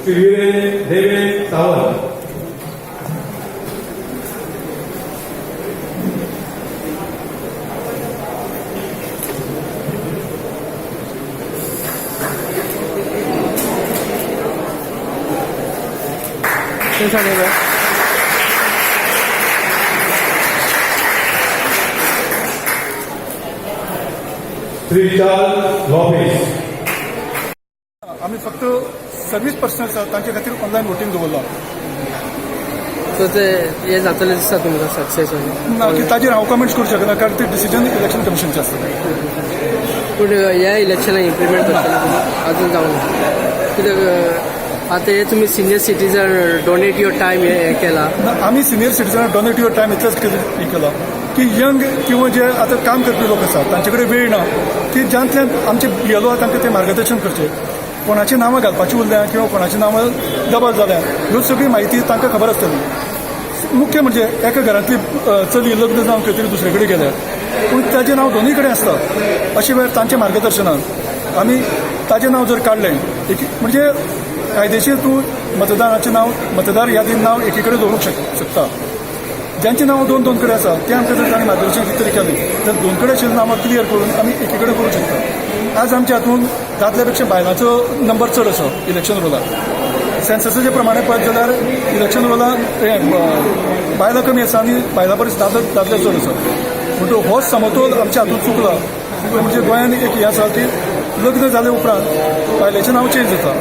Shri Viren Deven Sawant. Shri Charles Lopes. आमी फक्त service personal आसा तांचे खातीर ऑनलायन वोटींग दवरलां. सो ते हे जातलें दिसता तुमकां सक्सेस? ना की ताजेर हांव कमेंट्स करूं शकना, कारण ते डिसिजन इलेक्शन कमिशनचें आसता. पूण ह्या इलेक्शनाक इम्प्लिमेंट करतले तुमी? अजून जावंक ना. कित्याक आतां हे तुमी senior citizen donate your time हें केलां. ना, आमी senior citizen donate your time इतलेंच हें केलां की यंग किंवा जे आतां काम करपी लोक आसात, तांचे कडेन वेळ ना की ज्यांतल्यान आमचे बीएलओ आहा तांकां ते मार्गदर्शन करचें, कोणाची नांवां घालपाची उरल्या किंवा कोणाची नांवां डबल जाल्या, ह्यो सगळी म्हायती तांकां खबर आसतली. मुख्य म्हणजे एका घरांतली चली लग्न जावन खंय तरी दुसरे कडेन गेल्या, पूण ताजें नांव दोनूय कडेन आसता. अशे वेळार तांच्या मार्गदर्शनान आमी ताजें नांव जर काडलें एक, म्हणजे कायदेशीर तूं मतदाराचें नांव मतदार यादीन नांव एकी कडेन दवरूंक शकता. ज्यांची नांवां दोन दोन कडेन आसा, ते आमकां जर तांणी मार्गदर्शन कितें तरी केलें तर दोन कडेन आशिल्लीं नांवां क्लियर करून आमी एकी कडेन करूंक शकता. आज आमच्या हातूंत दादल्या पेक्षा बायलांचो नंबर चड आसा इलेक्शन रोलार. सेन्ससाचे प्रमाणे पळयत जाल्यार इलेक्शन रोलान हें बायलां कमी आसा आनी बायलां परस दादले चड आसा. म्हणटकूच हो समतोल आमच्या हातूंत चुकला. म्हणजे गोंयांत एक हें आसा की लग्न जाले उपरांत बायलेचें नांव चेंज जाता,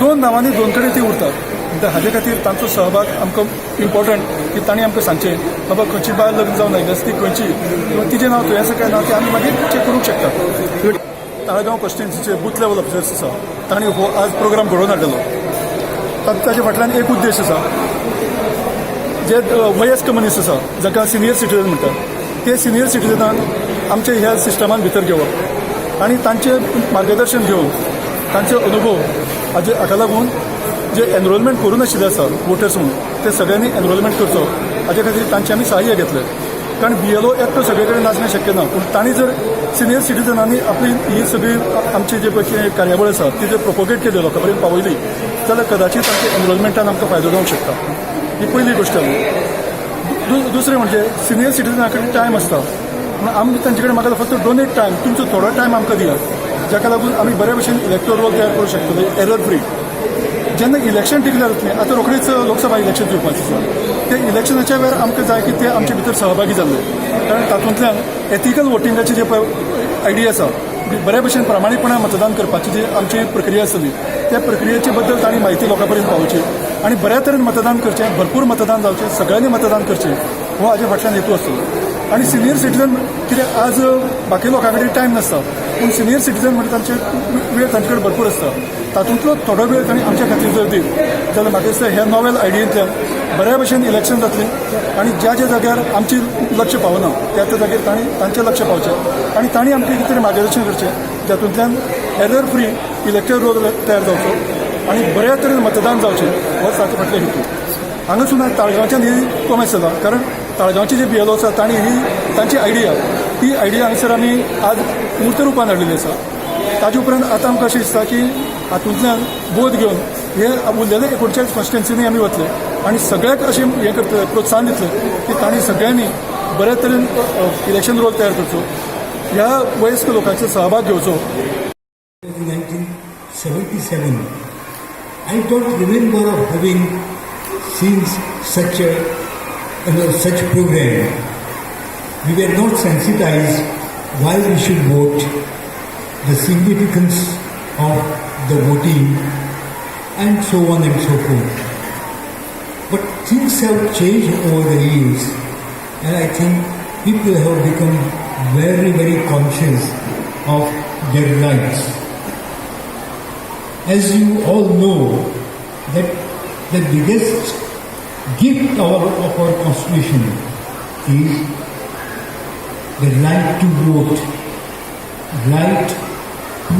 दोन नांवांनी दोन कडेन ती उरतात. म्हणटा हाजे खातीर तांचो सहभाग आमकां इम्पॉर्टंट की तांणी आमकां सांगचें, बाबा खंयची बायल लग्न जावन आयली आसा ती खंयची किंवा तिजें नांव थंय आसा काय ना, तें आमी मागीर चॅक करूंक शकता. ताळगांव कॉन्स्टिट्युन्सीचे बूथ लेवल ऑफिसर्स आसा, तांणी हो आज प्रोग्राम घडोवन हाडलेलो. ताच्या फाटल्यान एक उद्देश आसा. जे वयस्क मनीस आसा, जाका सिनियर सिटीजन म्हणटात, ते सिनियर सिटीजनान आमच्या ह्या सिस्टमान भितर घेवप आनी तांचें मार्गदर्शन घेवन तांचे अनुभव हाका लागून जे एनरोलमेंट करूं नाशिल्ले आसा वोटर्स म्हणून, ते सगळ्यांनी एनरोलमेंट करचो, हाजे खातीर तांचें आमी सहाय्य घेतलें. कारण बीएलओ एकटो सगळे कडेन नाचणें शक्य ना, पूण तांणी जर सिनियर सिटीजनांनी आपली ही सगळी आमची जे पळय कितें कार्यावळ आसा ती जर प्रोपोगेट केली, लोकां पर्यंत पावयली जाल्यार कदाचीत आमच्या एनरोलमेंटान आमकां फायदो जावंक शकता. ही पयली गोश्ट जाली. दुसरें म्हणजे सिनियर सिटीजना कडेन टायम आसता, म्हणून आमी तांचे कडेन म्हाका फक्त डोनेट टायम, तुमचो थोडो टायम आमकां दियात, जाका लागून आमी बऱ्या भशेन इलेक्टोरल रोल तयार करूं शकतले एरर फ्री. जेन्ना इलेक्शन डिक्लेअर जातलें, आतां रोखडीच लोकसभा इलेक्शन येवपाचें आसा, ते इलेक्शनाच्या वेळार आमकां जाय की ते आमचे भितर सहभागी जाल्ले, कारण तातूंतल्यान एथिकल वोटिंगाची जे पळय आयडिया आसा, बऱ्या भशेन प्रामाणीकपणान मतदान करपाची जी आमची प्रक्रिया आसतली, त्या प्रक्रियेचे बद्दल तांणी म्हायती लोकां पर्यंत पावोवची आनी बऱ्या तरेन मतदान करचें, भरपूर मतदान जावचें, सगळ्यांनी मतदान करचें, हो हाजे फाटल्यान हेतू आसतलो. आनी सिनियर सिटीजन कित्याक, आज बाकी लोकां कडेन टायम नासता, पूण सिनियर सिटीजन म्हणजे तांचे वेळ तांचे कडेन भरपूर आसता. तातूंतलो थोडो वेळ तांणी आमच्या खातीर जर दीत जाल्यार म्हाका दिसता ह्या नॉवेल आयडियेंतल्यान बऱ्या भशेन इलेक्शन जातलें आनी ज्या ज्या जाग्यार आमची लक्ष पावना त्या त्या जाग्यार तांणी तांचें लक्ष पावचें आनी तांणी आमकां कितें तरी मार्गदर्शन करचें, जातूंतल्यान एरर फ्री इलेक्टोरल रोल तयार जावचो आनी बऱ्या तरेन मतदान जावचें, हो ताचे फाटलो हेतू. हांगासून ताळगांवच्यान ही कोमेस जाला, कारण ताळगांवचे जे बीएलओ आसा तांणी ही तांची आयडिया, ही आयडिया हांगासर आमी आज मूर्त रुपान हाडलेली आसा. ताजे उपरांत आतां आमकां अशें दिसता की हातूंतल्यान बोध घेवन हे उरलेले 39 कॉन्स्टिट्युएन्सीनी आमी वतले आनी सगळ्याक अशें हें करतले, प्रोत्साहन दितले की तांणी सगळ्यांनी बऱ्या तरेन इलेक्शन रोल तयार करचो, ह्या वयस्क लोकांचो सहभाग घेवचो. In 1977, I don't remember of having seen such a such program. We were not sensitized why we should vote, the significance of the voting, and so on and so forth. But things have changed over the years, and I think people have become very, very conscious of their rights. As you all know, that the biggest gift of our constitution is the right to vote, right to